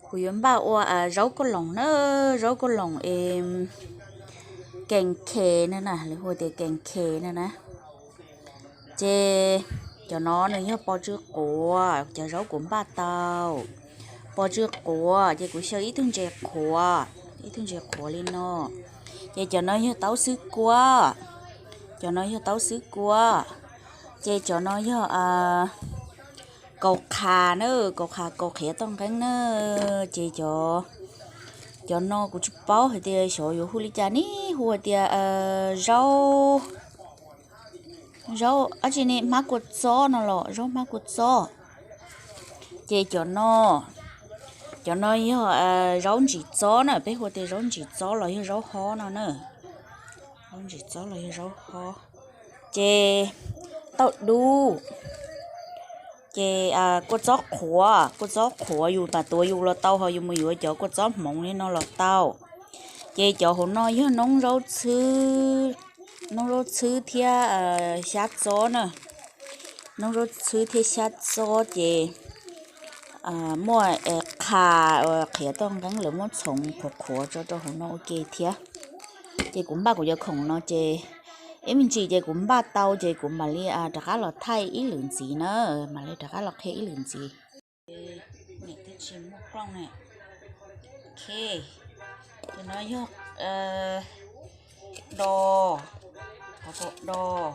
Kuv yuav npaj ua zaub kauj loos na, zaub kauj loos es kees khe na, lawv hu tias kees khe na na. Ces cov no nws yog pos tsw quav, cov zaub kuv npaj tau. Pos tsw quav ces kuv xyaw ib tug ntses qhuav, ib tug ntses qhuav li no. Ces cov no yog taub xwb kuab, cov no yog taub xwb kuab. Ces cov no yog kaus qha na, kaus qha kaus qhiav toj nqeeb na. Ces cov, cov no kuv tsis paub hais tias xyov yuav hu li cas ne, hu hais tias zaub, zaub dab tsi ne, hmab kua txob no los zaub hmab kua txob. Ces cov no, cov no yog zaub ntsis txob na, peb hu tias zaub ntsis txob los yog zaub hob no na. Zaub ntsis txob los yog zaub hob. Ces tauj dub. Ces kua txob qhuav, kua txob qhuav yus mam tuav yus los tau, ho yus mus yuav cov kua txob hmoov li no los tau. Ces cov hauv no yog noob zaub txhwb, noob zaub txhwb thiab xyab txob na. Noob zaub txhwb thiab xyab txob ces muaj qha qhiav toj nqeeb lawv muab txhoov qhuav qhuav tso rau hauv no ua ke thiab. Ces kuv npaj kuv cov khoom no ces ib me ntsis ces kuv npaj tau ces kuv mam li rov qab los thaij ib lwm ntxiv na, mam li rov qab los qhia ib lwm ntxiv. Niam twb tsis muaj plooj ne. Ok, ces no yog dos, qhov kaum dos.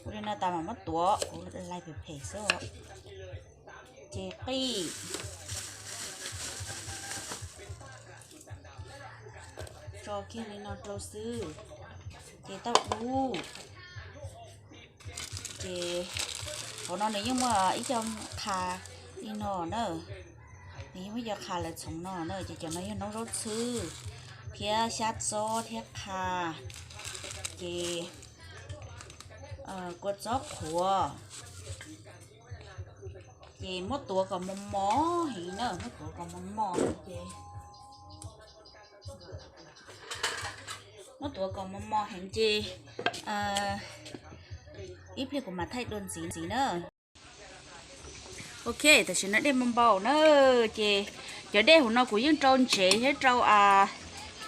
Ua li no tas mam muab tuav, kuv lais phem phem xwb. Ces qij, tso kiag li no rau xwb. Ces tauj dub. Ces hauv no nws yeej muaj ib co qha li no na, nws yeej muaj ib co qha lawv txhoov no na. Ces cov no yog noob zaub txhwb thiab xyab txob thiab qha. Ces kua txob qhuav. Ces muab tuav kom mos mos heev na, muab tuav kom mos mos ces, muab tuav kom mos mos heev ces ib pliag kuv mam thaij dua ntxiv ntxiv na. Ok, tam sim no dej npau npau na, ces cov dej hauv no kuv yeej rau ntsev thiab rau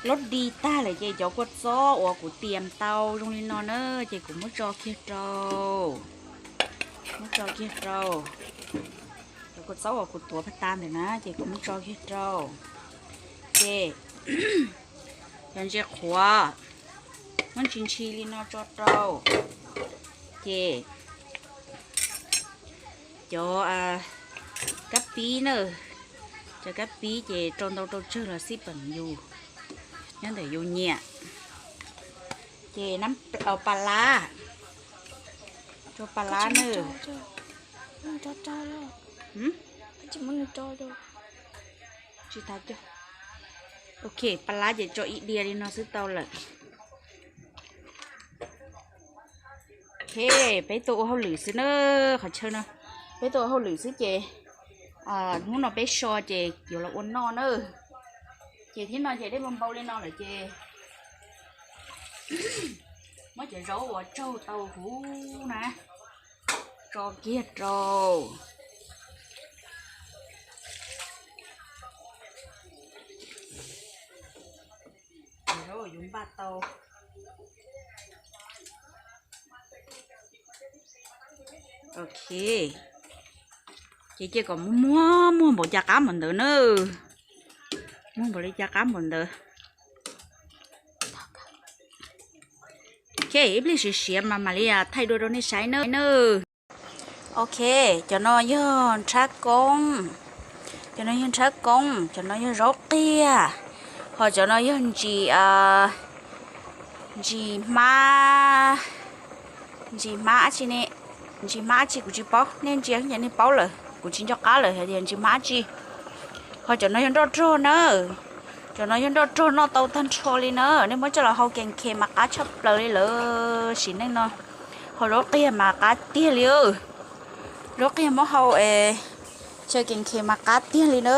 lub di tag lawm ces cov kua txob uas kuv tiam tau zoo li no na, ces kuv muab tso kiag rau, muab tso kiag rau. Cov kua txob uas kuv tuav pag tas ntawm na ces kuv muab tso kiag rau. Ces cov ntses qhuav muab ntshis ntshis li no tso rau. Ces cov kab pib na, cov kab pib ces rau ntau rau tsawg los xij peem yus, nyob ntawm yus nyiam. Ces pas lab, rau pas lab na. Tsis tas, ok, pas lab ces tso ib diav li no xwb tau lawm. Ok, peb tuaj ua hauj lwm xwb na, qhov chaw no peb tuaj ua hauj lwm xwb ces hnub no peb so ces yuav los ua noj na. Ces thiab no ces dej npau npau li no lawm ces muab cov zaub uas tsaug tau huv na tso kiag rau. Cov zaub uas yuav npaj tau. Ok, ces cia kom muag muag npaum cas qab npaum ntawd na, muag npaum li cas qab npaum ntawd. Ok, ib pliag siav siav mas mam li thaij dua rau nej saib na. Ok, cov no yog nrhab koob, cov no yog nrhab koob, cov no yog zaub qiag, ho cov no yog ntsis, ntsis hmab, ntsis hmab dab tsi ne, ntsis hmab dab tsi kuv tsis paub, nej ntsia ces nej paub lawm, kuv tsis nco qab lawm hais tias ntsis hmab dab tsi. Ho cov no yog nroj rog na, cov no yog nroj rog noj tau tag nrho li na, nej muab coj los hau kees khe mas qab tshaj plaws li lawm sim neej no. Ho zaub qiag mas qab tiag li, zaub qiag muab hau es xyaw kees khe mas qab tiag li na.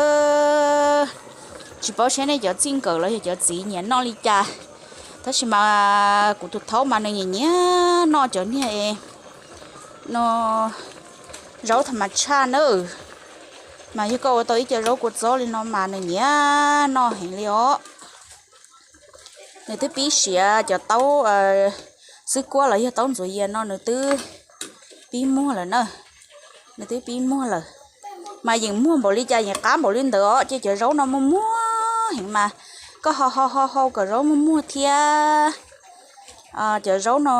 Tsis paub seb nej cov txij nkawm los yog cov txiv nyiam noj li cas, tab sis mas kuv tus thaub mas nws nyiam nyiam noj cov niag no zaub tham mas tshaj na. Mas yog koj ua tau ib co zaub kua txob li no mas nws nyiam noj heev li os. Nws twb pib siav cov taub xwb kuab los yog taub ntxuav yias no nws twb pib muag lawm na. Nws twb pib muag lawm. Mas yeej muag npaum li cas yeej qab npaum li ntawd os. Ces cov zaub no muag muag heev mas koj ho ho ho hau kom zaub muag muag thiab. Cov zaub no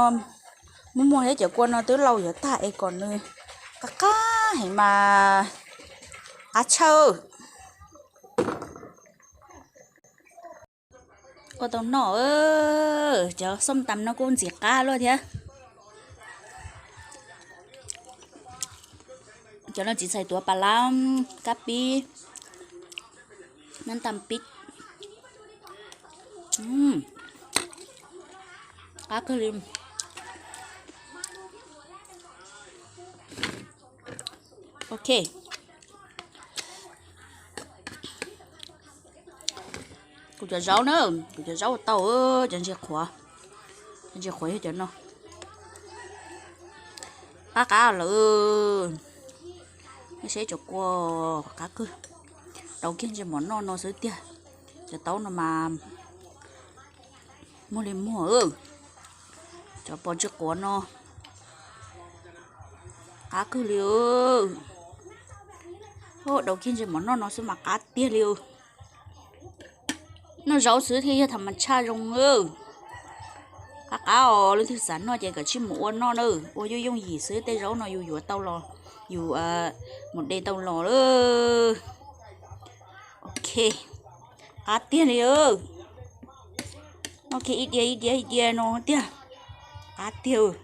muag muag thiab cov kua no twb laus yuav tag es kom nws qab qab heev mas qab tshaj. Ua tau noj, cov xom tas no kuj ntxim qab luaj thiab. Cov no txiv txhais tuav pas lab, kab pib, nab ntaj pib. Qab kawg li. Ok. Kuv cov zaub na, kuv cov zaub ua tau, cov ntsis qhuav, cov ntsis qhuav yog cov no. Qab qab lawm. Nej saib cov kua qab kawg. Daus kiag ntsis mov noj no xwb tiag. Cov taub no mas muag li muag. Cov pos ntsis quav no qab kawg li. Daus kiag ntsis mov noj no xwb mas qab tiag li. Noj zaub xwb thiaj yog tham mas tshaj zoo. Qab qab os, leej twg xav noj ces kawm tsij mus ua noj na, ua yooj yooj yim xwb, tej zaub no yus yuav tau los, yus mus de tau los. Ok, qab tiag li. Ok, ib diav ib diav ib diav no tiag, qab tiag.